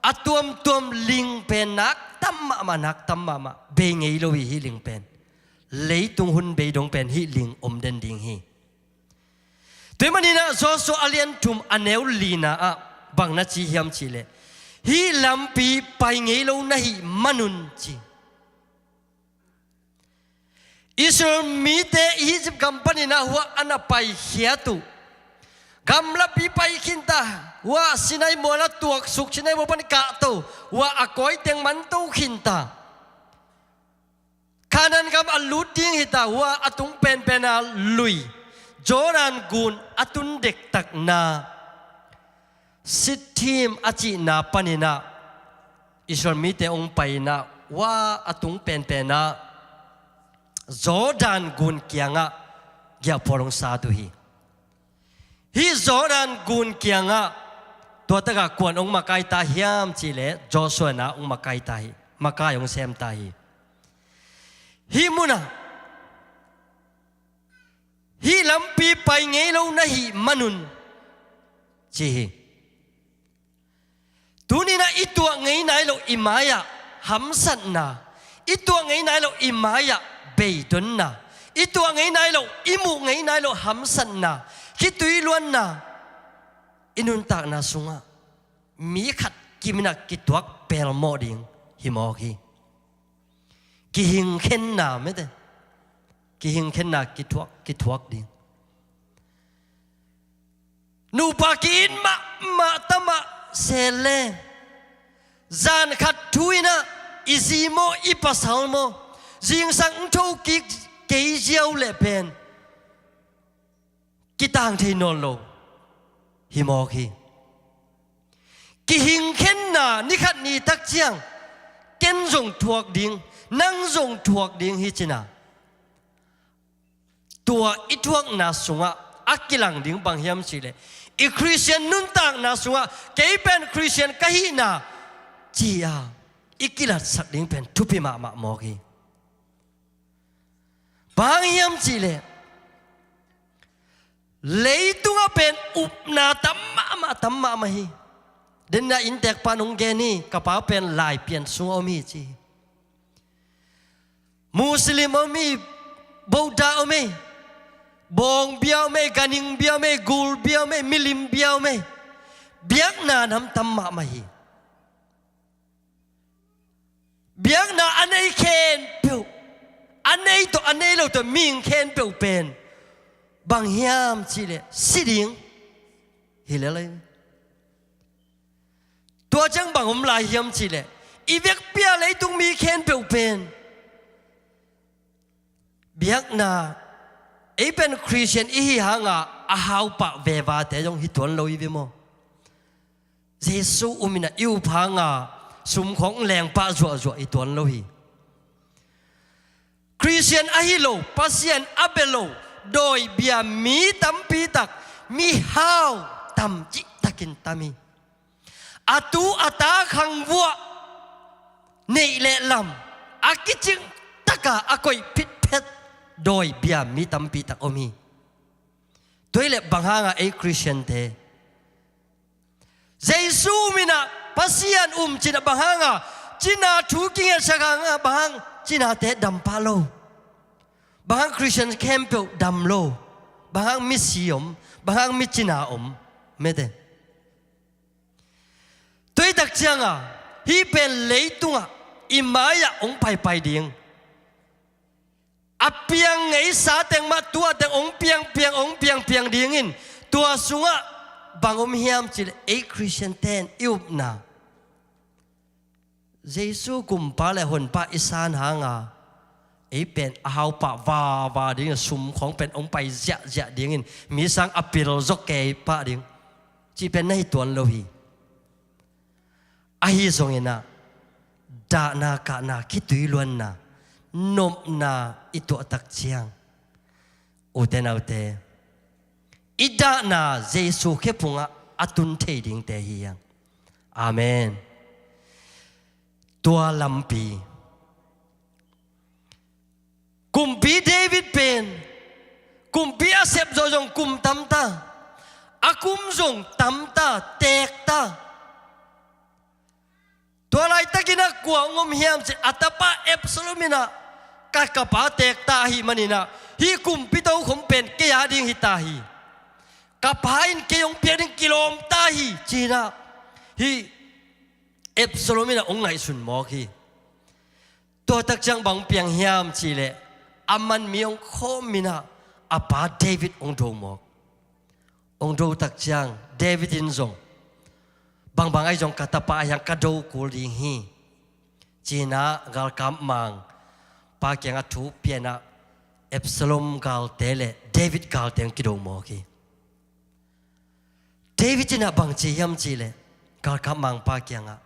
a tuamtuam ling pen nak tam mahmah, nak tam mahmah, bei ngei lo hi hih ling pen. Leitung hun bei dong pen hih ling om den ding hi. Tua ahih manin ah Joshua a lian thum a neu lina ah bang na ci hiam cih leh, hih lampi pai ngei lo na hih manun ci. Israel mite Egypt gam panin ah hua a na paikhiat uh, gamlapi pai khinta, hua Sinai mual a tuaksuk, Sinai mual pan kahto, hua a kawi teng manto khinta. Kanaan gam a lut ding hita, hua a tung penpen a lui, Jordan gun a tun dektakna, Shittim a cihna panin ah Israel mite hong pai-in ah, hua a tung penpen ah Jordan gun kiangah giahphual hong sat uh hi. Hih Jordan gun kiangah tua takah kua'n hong makai ta hiam cih leh, Joshua in ah hong makai ta hi, makai hong sem ta hi. Hih munah, hih lampi pai ngei lo na hih manun ci hi. Tuni-in ah i tuah ngei nai loh i mai-ah hamsatna, i tuah ngei nai loh i mai-ah beidonna, i tuah ngei nai loh, i muh ngei nai loh hamsatna, khitui luanna i nuntakna sungah mi khat kimin ah kituak pelmawh ding hi mawk hi. Kihingkhenna mete, kihingkhenna kithuak, kithuak ding. Nupa ki-it mahmah tamah sele, zan khat thu-in ah i zi maw, i pasal maw, zingsang tho kik kei ziau leh pen kitang thei nawn lo hi mawk hi. Kihingkhenna ni khat ni tak ciang ken zong thuak ding, nang zong thuak ding hi cina. Tua i thuakna sungah a kilang ding bang hiam cihleh, i Khristian nuntakna sungah kei pen Khristian ka hihna ci-a i kilatsak ding pen thupi mahmah mawk hi. Bang hiam cihleh, leitungah pen upna tam mahmah, tam mahmah hi. Denna inntekpa nong gen hi, ka pa pen Laipian sungah om hi ci hi. Muslim om hi, Buddha om hi, Bawng bia om hi, Ganhing bia om hi, Gul bia om hi, Milim bia om hi. Biakna nam tam mahmah hi. Biakna a nei khempeuh, a nei tawh a nei lo tawh mihing khempeuh pen bang hiam cihleh si ding hi lel hi. Tua ciang bang om lai hiam cihleh, i vekpi-a leitung mi khempeuh pen biakna, ei pen Khristian i hi hanga a haupah vevate zong hi tuan lo hi ve maw? Jesu um in ah i up hanga sumkhawng lengpah zuahzuah hi tuan lo hi. Khristian ahi lo, Pasian a bia lo, dawibia mi tampi tak, mihau tam cihtakin tam hi. A tu a ta khangvuah neih le lam a kicing taka a koih phitphet dawibia mi tampi tak om hi. Tua hileh bang hanga ei Khristiante Jesu um in ah, Pasian um ci-in ah bang hanga cina thu kingetsak hanga bang hang cinate dam pah lo? Bang hang Khristian khempeuh dam lo? Bang hang misi om? Bang hang mi cina om? Mete. Tua hi tak cianga hih pen leitungah i mai-ah hong paipai ding, a piang ngeisa teng mah tua teng hong piangpiang, hong piangpiang dingin, tua sungah bang om hiam cihleh ei Khristiante in i upna, Jesu Kumpa le Honpa i san hanga ei pen a haupah vava dingin, sumkhawng pen hong pai ziahziah dingin, mi sang a pil zaw kei pah ding cih pen na hi tuan lo hi. Ahi zongin ah dahna kahna, khitui luanna, nopna i tuah tak ciang, ute naute, i dahna Jesu khephungah a tun thei dingte hi hang. Amen. Tua lampi Kumpi David pen kumpi a sep zawh zong kum tamta, a kum zong tamta, teekta. Tua laitakin ah kua hong om hiam cih a tapa Absalom in ah, ka, ka pa teekta ahih manin ah hih kumpi tokhom pen kei a ding hita hi, ka pa in kei hong piak ding kilawmta hi ci-in ah hih Absalom in ah hong ngaihsun mawk hi. Tua tak ciang bang piang hiam cihleh, a man mi hong khawm in ah a pa David hong do mawk. Hong do tak ciang David in zong, bangbang ahi zong ka tapa ahi hang ka do kul ding hi ci-in ah galkap mangpa kiangah thu pia in ah Absalom galte le David galte hong kido mawk hi. David in ah bang ci hiam cihleh, galkap mangpa kiangah,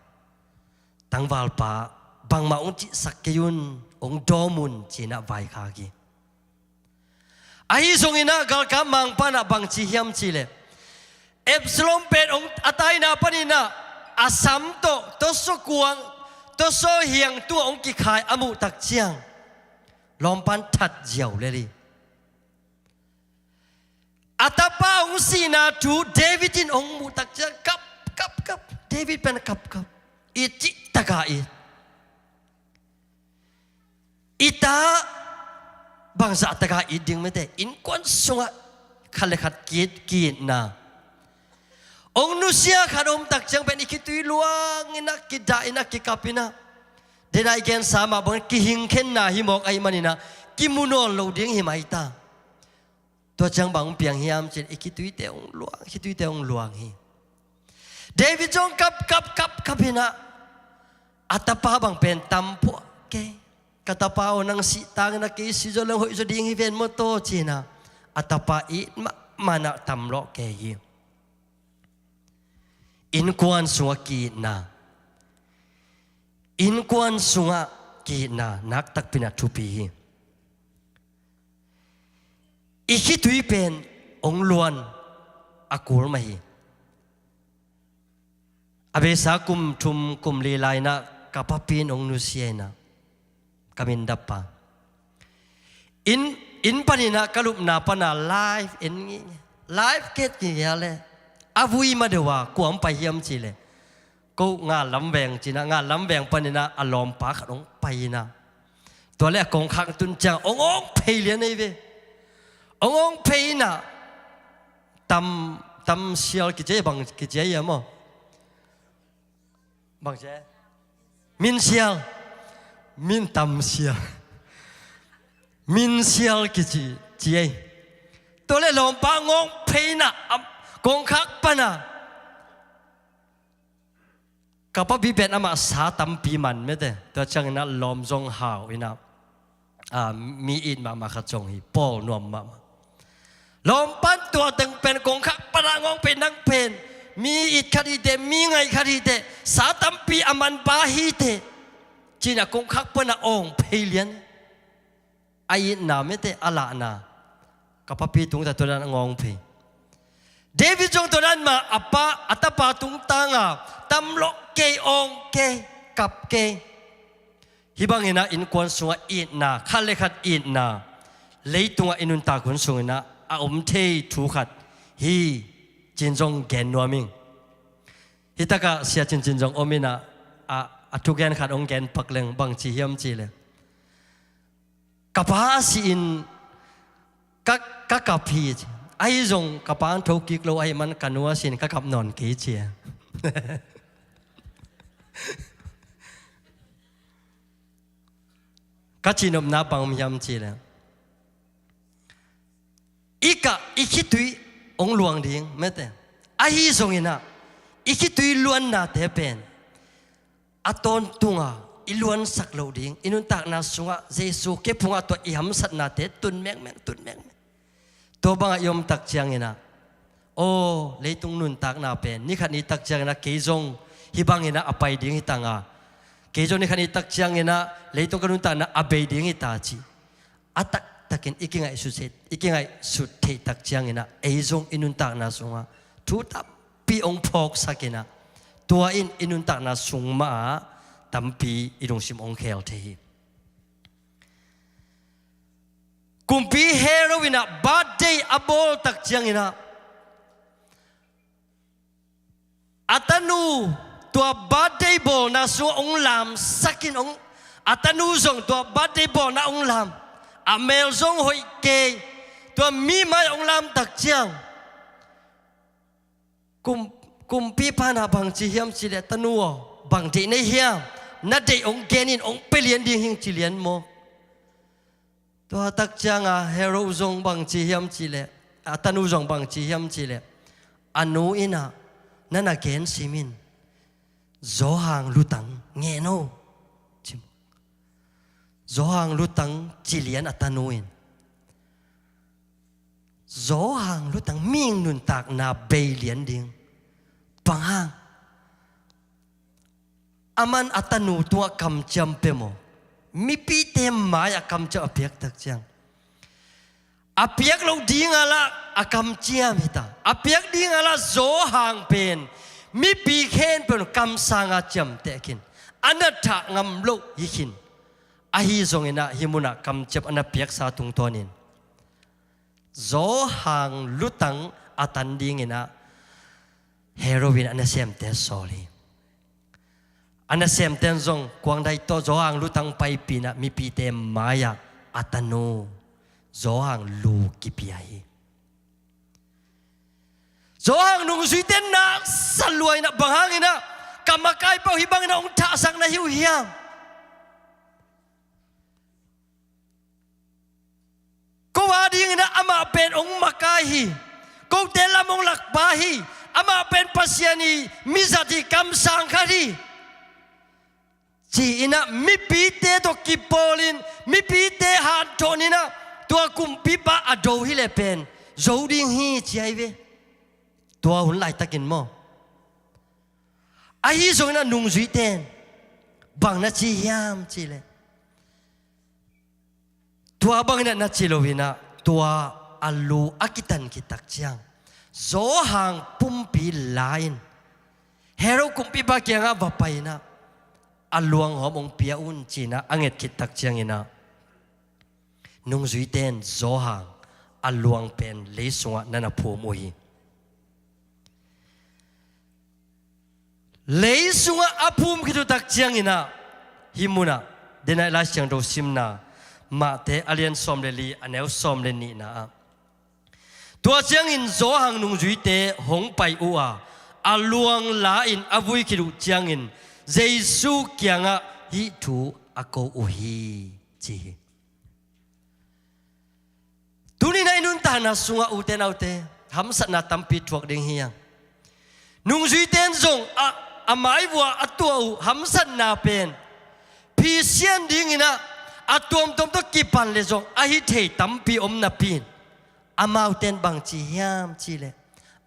tangvalpa, bangmah hong cihsak kei un, hong dawm un ci-in ah vaikhak hi. Ahi zongin ah galkap mangpa in ah bang ci hiam cihleh, Absalom pen hong a taina panin ah a sam tawh tawsaw kuang, tawsaw hiang tungah hong kikhai a muh tak ciang lawmpa in that ziau lel hi. A tapa hong sihna thu David in hong muh tak ciang kap, kap, kap. David pen kapkap, it cihtakah it. It ah bangzah takah it ding mete, innkuan sungah khat le khat ki-it, ki-itna. Hong nusia khat om takciang pen i khitui luang innah, kidah innah, kikap innah. Denah i gensa mah bang kihingkhenna hi mawk ahih maninah kimu nawn lo ding hi mai ta. Tua ciang bang hong piang hiam cin, i khituite hong luang, i khituite hong luang hi. David zong kap, kap, kap, kap innah a tapa bang pen tam phuah kei. Ka tapa aw, nang sih tangin a kei si zaw leng hoih zaw ding hi ven maw taw, cinah a tapa it mahmah inah tam lawh kei hi. Innkuan sungah ki-itna. Innkuan sungah ki-itna naktakpi inah thupi hi. I khitui pen hong luan a kul mah hi. A beisa kum thum kum li lai inah ka papi in hong nusia inah ka mindap pa. Inn, inn paninah ka lupna pana live en ngei, live ket ngei a le. A vui ma deuh a kua hong pai hiam cih leh, ko Ngallam veng cinah, Ngallam veng paninah a lawmpa khat hong pai inah. Tua le a kongkhak tun ciang hong awng phei lian ei ve. Hong awng phei inah tam, tam sial kici ei, bang kici ei a maw? Bang ci ei? Min sial. Min tam sial. Min sial kici, ci ei. Tua le lawmpa hong awng phei inah, am, kongkhak pana. Ka papi pen amah sa tampi man mete. Tua cianginah lawm zong hau inah, a, mi it mahmah khat zong hi, pawl nuam mahmah. Lawmpan tua teng pen kongkhak panah hong awng phei, nang pen mi it khat hi teh, mi ngaih khat hi teh, sa tampi a manpa hi teh, cinah kongkhak panah awng phei lian. A itna mete, a lahna. Ka papi tungtang tua dan hong awng phei. David zong tua dan mah, a pa, a tapa tungtanga tam lawh kei, awng kei, kap kei. Hih banginah innkuan sungah itna, khat le khat itna, leitungah i nuntak hun sunginah a om thei thu khat hi, cin zong gen nuam ing. Hitakah Sia Cincin zong om inah, a, a thugen khat hong gen pak leng, bang ci hiam cih leh, ka pa a sih in ka, ka kap hi, ci. Ahi zong ka pa hong thokik lo ahih man ka nu a sih in ka kap nawn kei, ci a. Ka cihnopna bang om hiam cih leh, i kah, i khitui hong luang ding mete. Ahi zonginah i khitui luannate pen a tawntunga i luansak loh ding, i nuntakna sungah Jesu kephungah tua i hamsatnate tun mekmek, tun mekmek. Tua bangah i om tak cianginah, aw, leitung nuntakna pen ni khat ni tak cianginah kei zong hih banginah a pai ding hi tanga, kei zong ni khat ni tak cianginah leitung ka nuntakna a bei ding hi ta, ci a taktakin i kingaihsut, i kingaihsut theih tak cianginah ei zong i nuntakna sungah thu tampi hong phawksakinah, tua in i nuntakna sung mahah tampi i lungsim hong khel thei hi. Kumpi Herod inah birthday a bawl tak cianginah a tanu tua birthday bawlna sungah hong lamsakin, hong, a tanu zong tua birthday bawlna hong lam, a mel zong hoih kei, tua mi mai hong lam tak ciang, kum, kumpipa inah bang ci hiam cih leh, tanu aw, bang deih na hi hiam? Na deih hong gen in, hong pia lian ding hing, ci lian maw. Tua tak cianga Herod zong bang ci hiam cih leh, a tanu zong bang ci hiam cih leh, a nu inah, na na gen sim in, Johan lutang ngen o, ci. Johan lutang ci lian a tanu in. Johan lutang, mihing nuntakna bei lian ding. Bang hang? Aman a tanu tungah kamciam pia maw? Mipite mai-ah kamciam a piak tak ciang, a piak loh dingah lah a kamciam hi ta. A piak dingah lah Johan pen mipi khempeuh kamsanga ciamteh khin, a na thah ngam loh hi khin. Ahi zonginah hih munah kamciam a na piaksa tungtawnin Johan lutang a tan dinginah Herod in a nasemte sawl hi. A nasemten zong kuangdai tawh Zawhang lutang paipih inah mipite mai-ah a tanu Zawhang lu kipia hi. Zawhang nungzuite na sa lua inah, bang hang inah ka makaipa uh hih bang inah hong thahsak na hi uh hiam? Ko a ding inah amah pen hong makai hi. Kote lam hong lakpa hi. Amah pen Pasian ii mizat hi, kamsang khat hi, ci inah mipite tawh kipawlin, mipite hanthawn inah tua kumpipa a do hileh pen zo ding hi, ci ahi ve. Tua hun laitakin maw. Ahi zong inah nungzuite in bang na ci hiam cihleh, tua bang inah na ci lo inah, tua a lu a kitan khit tak ciang Zawhang pumpi la-in Herod kumpipa kiangah va pai inah a luanghawm hong pia un, ci inah a nget khit tak ciang inah nungzuite in Zawhang a luang pen lei sungah na na phum uh hi. Lei sungah a phum khit uh tak ciang inah, hih munah, dena i Lai Siangtho simna, Mate a lian sawm le li, a neu sawm le nihna ah, tua ciangin Zawhang nungzuite hong pai uh a, a luang la-in a vui khit uh ciangin Jesu kiangah hih thu a ko uh hi, ci hi. Tuni-in i nuntakna sungah, ute naute, hamsatna tampi thuak ding hi hang. Nungzuite in zong a, a maivua a tuah uh hamsatna pen phisian ding inah a tuamtuam tawh kipan leh zong a hi thei tampi om napi-in, amaute in bang ci hiam cihleh,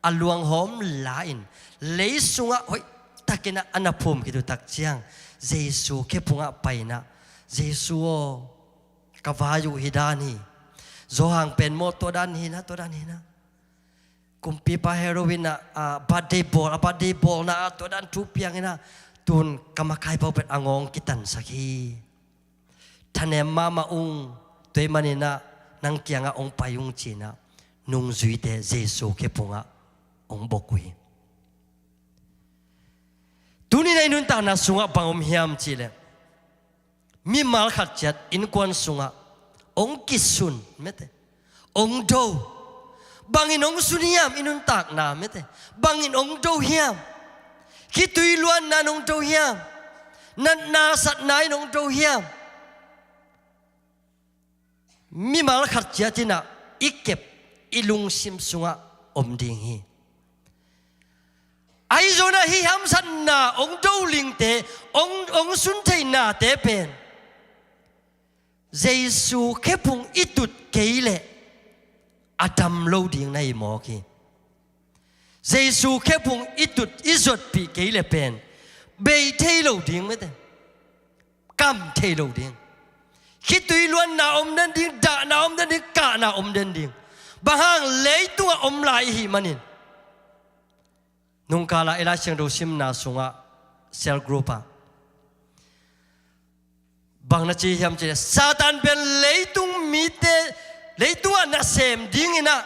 a luanghawm la-in lei sungah hoihtak inah a na phum khit uh tak ciang Jesu khephungah pai inah, Jesu aw, ka vai uh hih dan hi. Zawhang pen maw, tua dan hi inah, tua dan hi inah. Kumpipa Herod inah, ah, birthday bawl, a birthday bawlna ah tua dan thu piang inah, tun ka makaipa uh pen a ngawng kitansak hi. Thanem mahmah ung, tua ahih man inah nang kiangah hong pai ung, ci inah nungzuite Jesu khephungah hong bok uh hi. Tuni-in i nuntakna sungah bang om hiam cihleh, mimal khat ciat innkuan sungah hong kisun, mete, hong do. Bangin hong sun hiam i nuntakna, mete? Bangin hong do hiam? Khitui luanna in hong do hiam? Natna satna in hong do hiam? Mimal khat ciat inah i kep, i lungsim sungah om ding hi. Ahi zongin ah hih hamsatna hong do lingte, hong, hong sun theihnate pen Jesu khephung i tut kei leh a dam lo ding na hi mawk hi. Jesu khephung i tut, i zuatpih kei leh pen bei thei lo ding, mete, kam thei lo ding. Khitui luanna om den ding, dahna om den ding, kahna om den ding. Bang hang, leitungah om lai i hih manin. Nungkala i Lai Siangtho simna sungah, cell group ah bang na ci hiam cihleh, Satan pen leitung mite, leitungah nasem ding inah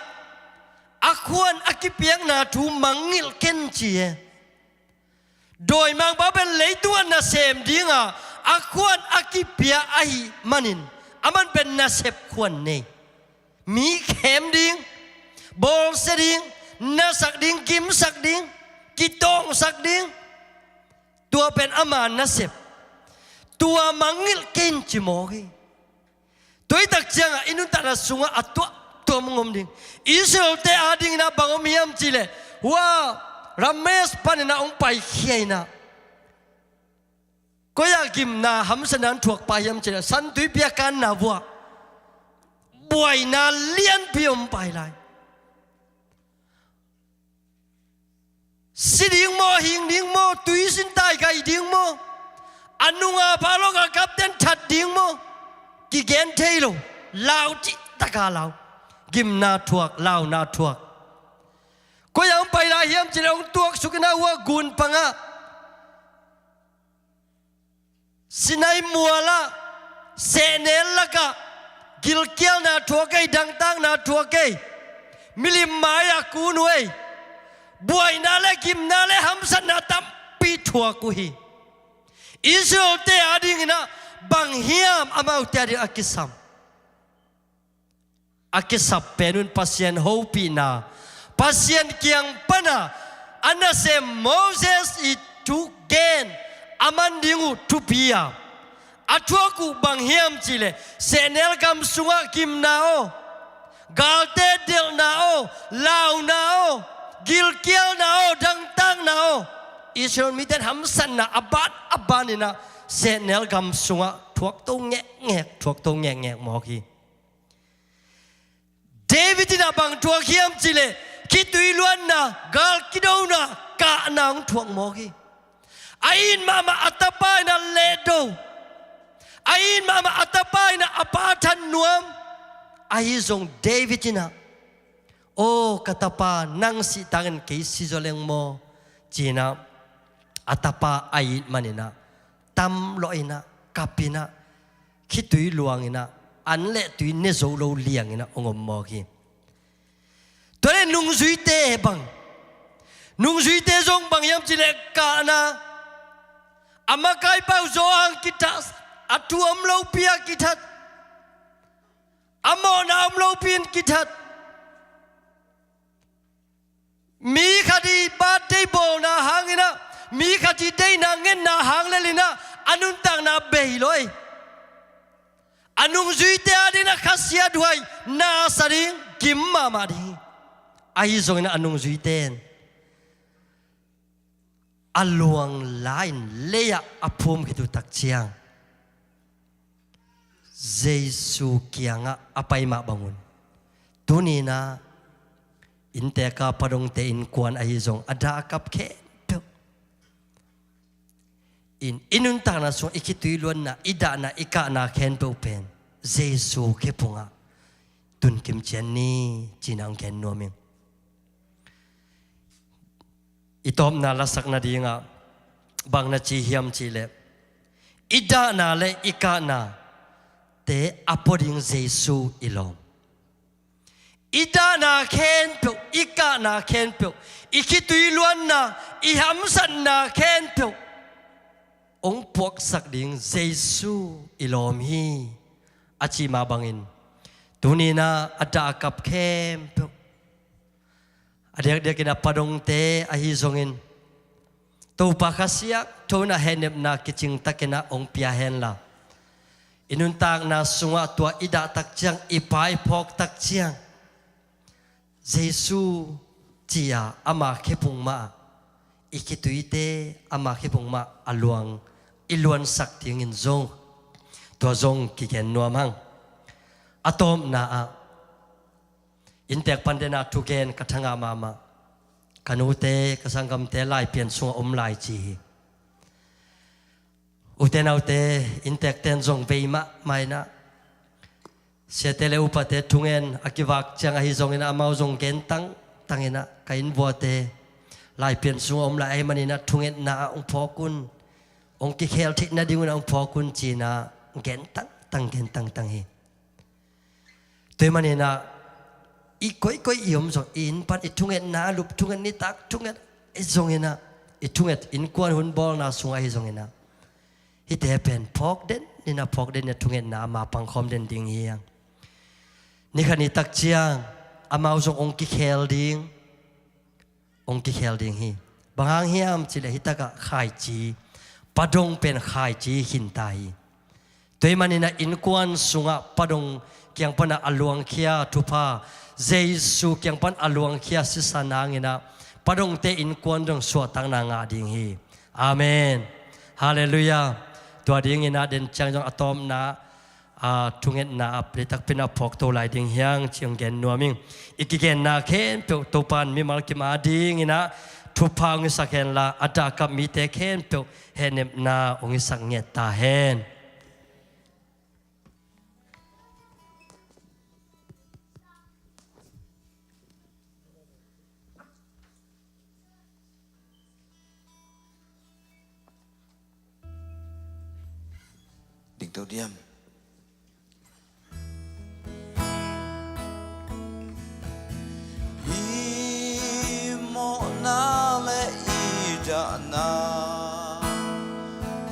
a khuan a kipiakna thu mangngilh ken ci e. Dawimangpa pen leitungah nasem ding a, a khuan a kipia ahih manin, aman pen nasep khuan nei. Mi khem ding, bawlsia ding, nasak ding, gimsak ding, kitawngsak ding. Tua pen ama nasep. Tua mangngilh kei in ci mawk hi. Tua hi tak ciangah i nuntakna sungah a tuamtuam hong om ding. Israel-te adingin ah bang om hiam cihleh, hua Rameses panin ah hong paikhia inah, koi-ah gimna hamsatna hong thuak pah hiam cihleh, San Tuipi a kanna vuah buaina lianpi om pai lai. Si ding maw, hing ding maw, tui sin taikai ding maw, a nung a pha lawng a kapten that ding maw, kigen thei lo. Lau cihtak a lau. Gimna thuak, launa thuak. Koi-ah hong pai lai hiam cihleh, hong tuaksuk inah hua gunpangah, Sinai mualah, sehnel lakah, gilkialna thuak ei, dangtakna thuak ei, milim mai-ah kun uh ei. Buaina le gimna le hamsatna tampi thuak uh hi. Israel-te adingin ah bang hiam amaute ading a kisam? A kisap pen un Pasian hopihna, Pasian kiang pana a nasem Moses i thugen a man ding uh thupi a, a thuak uh bang hiam cihleh sehnel gam sungah gimna aw, galte delhna aw, launa aw, gilkialna aw, dangtakna aw, Israel mite in hamsatna a ban a banin ah sehnel gam sungah thuakto ngekngek, thuakto ngekngek mawk hi. David in ah bang thuak hiam cihleh khitui luanna, gal kidona, kahna hong thuak mawk hi. A it mahmah a tapa in ah lehdo, a it mahmah a tapa in ah a pa that nuam. Ahi zong David in ah, "Aw ka tapa, nang sih tangin kei si zaw leng maw?" ci-in ah a tapa a it manin ah tamlawh in ah, kap in ah, khitui luang in ah, an le tui ne zo lo liang in ah hong om mawk hi. Tua leh nungzuite bang, nungzuite zong bang hiam cihleh kahna, a makaipa uh zaw hang kithat, a thu om lopi a kithat, a mawhna om lopi in kithat. Mi khat i birthday bawlna hangin ah, mi khat i deihna ngetna hang lel in ah a nuntakna bei lo hi. A nungzuite adingin ah khasiathuai na sa ding, gim mahmah ding hi. Ahi zongin ah a nungzuite in a luang la-in lei-ah a phum khit uh tak ciang Jesu kiangah a pai mah bangun, tuni-in ah inntek a padongte innkuan ahi zong a dah a kap khempeuh in, i nuntakna sungah i khitui luanna, i dahna, i kahna khempeuh pen Jesu khephungah tunkim ciat ni, ci-in ah hong gen nuam ing. I tawpna lasak nadingah bang na ci hiam cihleh, i dahna le i kahnate a pua ding Jesu i lawm. I dahna khempeuh, i kahna khempeuh, i khitui luanna, i hamsatna khempeuh hong puaksak ding Jesu i lawm hi, a cih mah bangin, tuni-in ah a dah a kap khempeuh, a diakdiakin a padongte ahi zongin, Topa Kha Siangtho in ah hehnepna kicing takin ah hong pia henla, i nuntakna sungah tua i dah tak ciang, i pai phawk tak ciang, Jesu ci-a ama khephung mah, i khituite ama khephung mah a luang i luansak dingin zong, tua zong kigen nuam hang. A tawpna ah, inntek pan den a thugen ka thangah mahmah. Ka nute, ka sanggamte Laipian sungah om lai ci hi. Ute naute, inntekte in zong vei mahmah in ah, siate le upate thungen a kivak ciang ahi zongin ah amau zong gen tangtang in ah, ka innvuate Laipian sungah om lai ahih manin ah thungetna ah hong phawk un, hong kikhel theih nadingun ah hong phawk un ci-in ah gen tangtang, gen tangtang hi. Tua ahih manin ah i koikoi i om zong, i inn pan i thungetna a lup thunget, nitak thunget ahi zongin ah, i thunget innkuan hun bawlna sungah ahi zongin ah, hihte pen phawk den in ah, phawk den in ah thungetna ah ma pangkhawm den ding hi hang. Ni khat ni tak ciang amau zong hong kikhel ding, hong kikhel ding hi. Bang hang hiam cihleh hih takah khaici, padong pen khaici khinta hi. Tua ahih manin ah innkuan sungah padong kiang pan ah a luangkhia thupha, Jesu kiang pan a luangkhia sisan hangin ah padongte innkuan zong suahtakna ngah ding hi. Amen. Halleluiah. Tua dingin ah den ciang zong a tawpna a thungetna ah leitak pen ah phawkto lai ding hi hang ci-in hong gen nuam ing. I kigenna khempeuh Topa in mimal kim adingin ah thupha hong hisak henla, a dah a kap mite khempeuh hehnepna hong hisak ngiat ta hen. Dingto diam. I mawhna le i dahna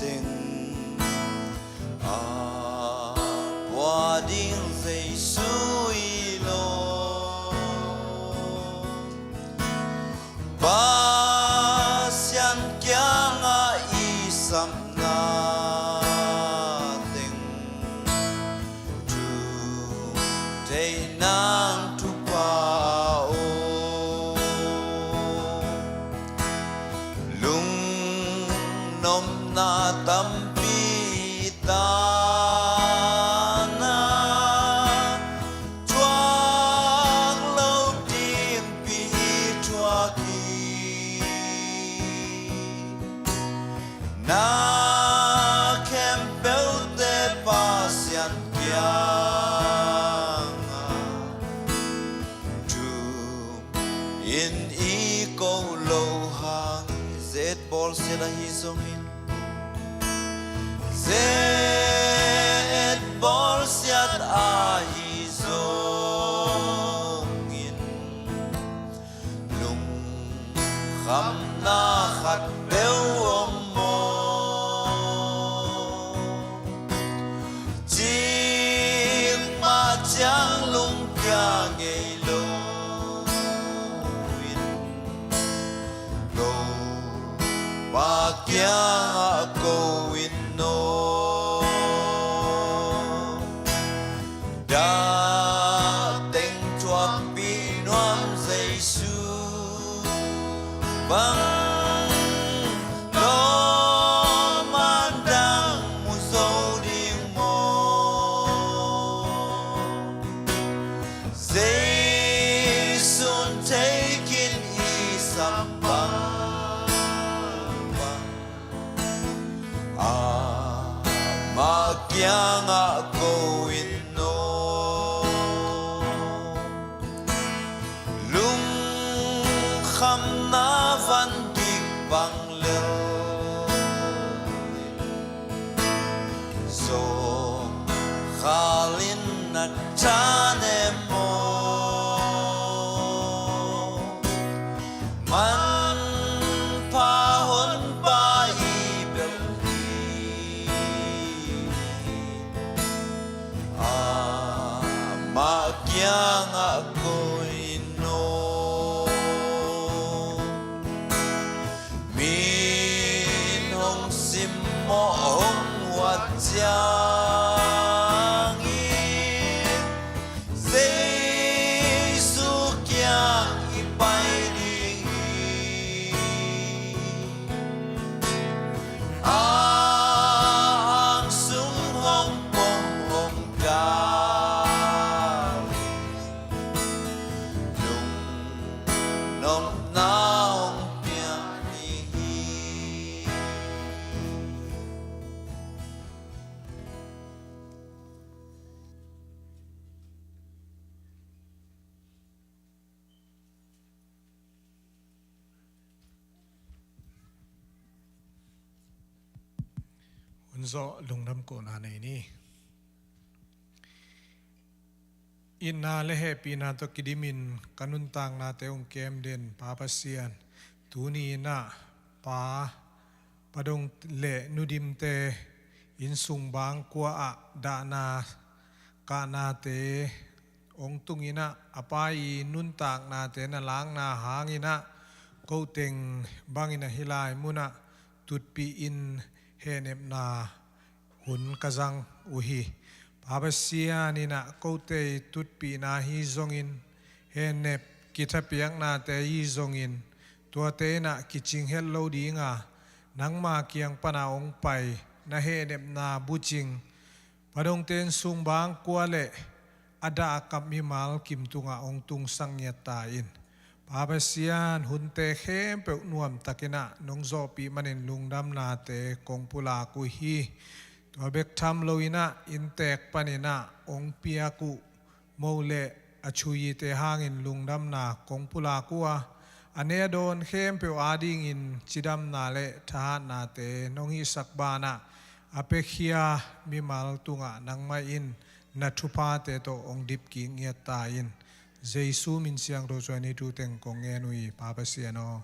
teng Jesu i lawm, Pasian kiangah i samna teng, thu thei nang thupha aw. Lungnopna tampi tana, thuak lo dingpi thuak hi. Na khempeuhte Pasian kiangah thu in i ko lo hang, zet bawlsiat ahi zongin, zet bawlsiat ahi zongin, lungkhamna khat peuh om maw? Cikmah ciang lungkia ngei lo in, Topa kiangah ko in aw. Dah teng thuakpih nuam Jesu bang, lawmman dang mu zo ding maw? Jesu'n thei khin i sam bangbang, amah kiangah ko in aw. Lungkhamna van kik bang lel in, zawngkhal in na thanem aw. Manpha Honpa i bel hi, amah kiangah ko in aw. Min hong simmawh hong huat ciangin, Jesu kiang i pai ding hi. A hang sung hong pom hong dal, lungnopna hong pia ding hi. Hun zawh lungdam kohna nei ni. Itna le hehpihna tawh kidimin ka nuntaknate hong kem den Pa Pasian, tuni in ah Pa, Pa dong le Nu Dimte innsung bangkua ah dahna kahnate hong tung in ah, a Pa i nuntaknate na lakna hangin ah, ko teng bangin ah hih lai munah tutpih in hehnepna hun ka zang uh hi. Pa Pasian in ah kote i tutpihna hi zongin, hehnep kithapiaknate hi zongin, tuate in ah kicing het lo ding a, nangma kiang pana hong pai na hehnepna bucing Pa dongte innsung bangkua le a dah a kap mimal kim tungah hong tungsak ngiat ta in. Pa Pasian, hunte khempeuh nuamtakin ah nong zawhpih manin lungdamnate kong pulak uh hi. Tua bek tham loin ah inntek panin ah hong piak uh mo le a thuhite hangin lungdamna kong pulak uh a, a ne a dawn khempeuh adingin cidamna le thahatnate nong hihsak banah, a piakhia mimal tungah nangmah in na thuphate tawh hong dipkik ngiat ta in. Jesu min siangtho suan hih thu teng kong ngen uh hi, Pa Pasian aw.